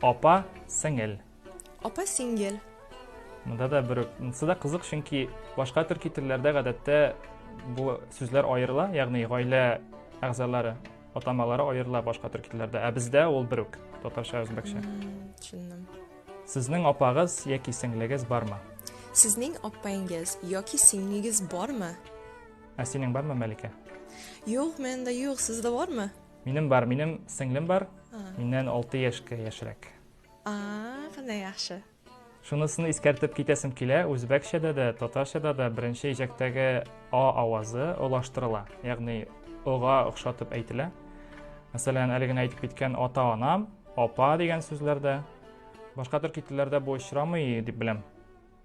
Апа, сеңел. Апа, сеңел. Монда да бер үк. Монысы да кызык, чөнки башка төрки телләрдә гадәттә бу сүзләр аерыла, ягъни гаилә әгъзалары атамалары аерыла башка төрки телләрдә. Ә бездә ул бер үк, татарча, үзбәкчә. Төшендем. Сезнең апагыз яки сеңлегез бармы? Сезнең апаңыз яки сеңлегез бармы? Ә синең бармы, Мәликә? Юк, миндә юк. Сездә бармы? Минем бар, минем сеңлем бар. Миннән 6 яшькә яшьрәк. А, кандай яхшы. Шунысын искәртеп китәсем килә, үзбәкчәдә дә, татарчада да беренче иҗектәге а авазы олаштырыла, ягъни ога охшатып әйтелә. Мәсәлән, әле генә әйтеп киткән ата-анам, апа дигән сүзләрдә. Башка төрки телләрдә бу очрамый дип беләм.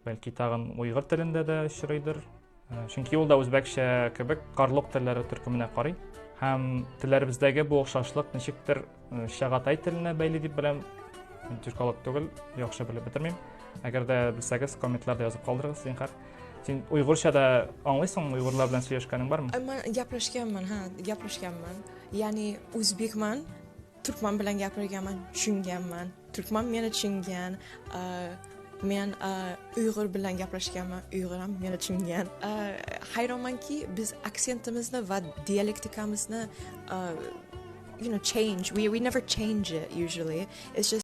Бәлки тагын уйгыр телендә дә очрыйдыр. Чөнки ул да үзбәкчә кебек карлык телләре төркеменә карый. Һәм телләребездәге бу охшашлык ничектер чагатай теленә бәйле дип беләм. Мин тюрколог түгел, яхшы белеп бетермим. Әгәр дә белсәгез, комментларда язып калдырыгыз, зинһар. Син уйгырча да аңлыйсыңмы? Уйгырлар белән сөйләшкәнең бармы? Мин gaplashganman, ha, gaplashganman. Ya'ni o'zbekman, turkman bilan gapirganman, tushunganman. Turkman meni tushungan. Men uyg'ur bilan gaplashganman, uyg'ur ham meni tushungan. Hayronmanki, biz aksentimizni va dialektikamizni change. We never change it usually. It's just